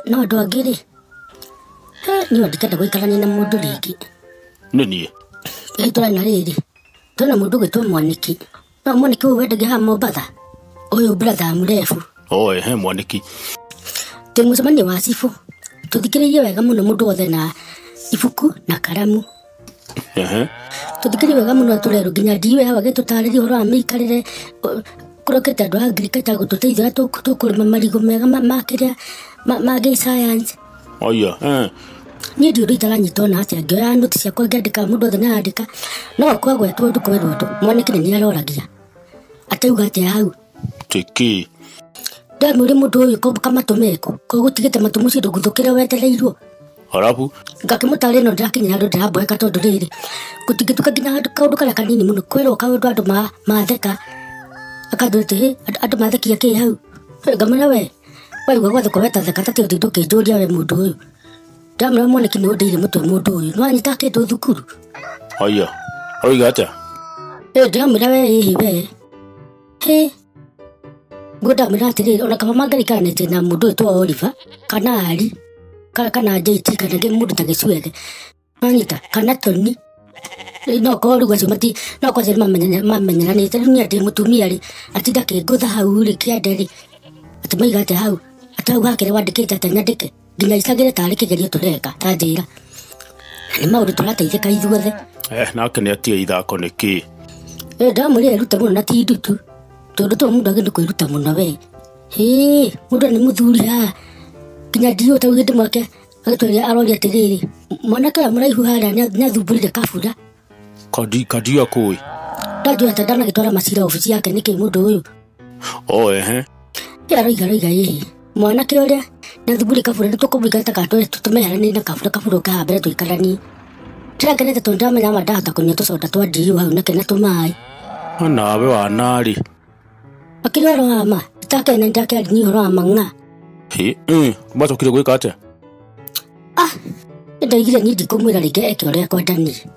No andũ angĩ rĩ, niĩ ndikenda gũikarania na mũndũ rĩngĩ. Nĩ niĩ. Ĩ tũrĩ na rĩrĩ, twĩna mũndũ ũgwĩtwo Mwanĩki. No Mwanĩki ũyũ wendagia haha Mombatha, ũyũ brother mrefu. Oh, ehe, Mwanĩki. Twĩ mũcemanio wa cibũ, tũthikĩrĩrie wega mũno mũndũ wothe na ibuku na karamu. Ehe. Tũthikĩrĩrie wega mũno tũrerwo nginya ndiwe hawa gĩtũtarĩrie ũhoro wa mĩikarĩre, kũrokete andũ a agriculture gũtũteithia ũrĩa tũkũrĩma marigũ mega ma kĩrĩa ma gĩ-science. Oya, eh. Niĩ ndiũĩ ũndũ itaranyita ona atĩa, ngĩoya noti ciakwa ngĩandĩka, mũndũ wothe nĩarandĩka, no kwagwetwo ũndũ kwerwo ũndũ, Mwanĩki nĩ niĩ aroragia. Atauga atĩa hau? Tĩkĩ? Ndamwĩra mũndũ ũyũ ko kamatũ meko, ko gũtigĩte matũ mũciĩ ndũguthũkĩre wetereirwo. Halafu? Ngakĩmũtarĩria no ndĩrakinya handũ ndĩramboeka tondũ rĩrĩ, gũtingĩtuĩka nginya handũ kaũndũ karĩa kanini mũno, kwĩrwo kaũndũ andũ matheka. Akanjũria atĩrĩ, andũ mathekia kĩ hau? Ngamwĩra we, waigua gwathekwo we ta theka ta ũtinde ũkĩnjũria we mũndũ ũyũ. Ndamwĩra Mwanĩki nĩ ũndĩire mũtwe mũndũ ũyũ, nĩwanyita kĩndũ thukuru? Aya, aroiga atĩa? Ndĩramwĩra we ĩhĩ we. Hĩ, nguo ndamwĩra atĩrĩrĩ, ona kaba mangĩikaranĩtie na mũndũ ũyũ twa Oliver, kana Ali, kana JT, kana mũndũ ta Gĩcuege. Wanyita, kana Tony. No korwo rĩu acio mati, no korwo acio nĩmamenyeranĩte, rĩu niĩ ndĩ mũtumia rĩ, atinda akĩngũtha hau rĩ, kĩande rĩ, atĩ maiga atĩa hau, atĩ hau hakĩrĩ wandĩkĩte atĩa nyandĩke, nginya icagĩre tarĩ kĩgerio tũreka, ta njĩra. Na nĩ maũndũ tũrateithĩka ithuothe. Nake nĩ atige ithako nĩkĩ? Ndamwĩrire erute mũno na ti ndutu, tondũ to mũndũ agĩrĩirwo kwĩruta mũno we. Hĩ, mũndũ nĩ mũthuri haha, nginya ndiũĩ ta hĩndĩ mwake agĩtwĩra aroria atĩrĩrĩ, mwanake ũrĩa mũraihu harĩa nĩathumbũrire kabura. Kandi ya kũĩ? Ndanjũĩ atĩ ndanagĩtwara macira obici yake nĩkĩ mũndũ ũyũ? Oh, ehe. Ĩ aroiga aroiga ĩhĩ, mwanake ũrĩa nĩathumbũrire kabura, nĩtũkũmũingata kana tũmeheranie na kabura, kabura ũke haha mbere tũikaranie. Ndĩrakenete tondũ ndĩramenya ma ndahota kũnyua tũcoda twa ndiũ hau nake na tũmaĩ. Nawe wanarĩ. Akĩrĩ ũhoro wa ma, ndakena ndakĩaria ũhoro wa mang'a. Hĩ, macokire gwĩka atĩa? Ah, nĩndaigire niĩ ndikũmwĩra rĩngĩ eke ũrĩa ekwenda niĩ.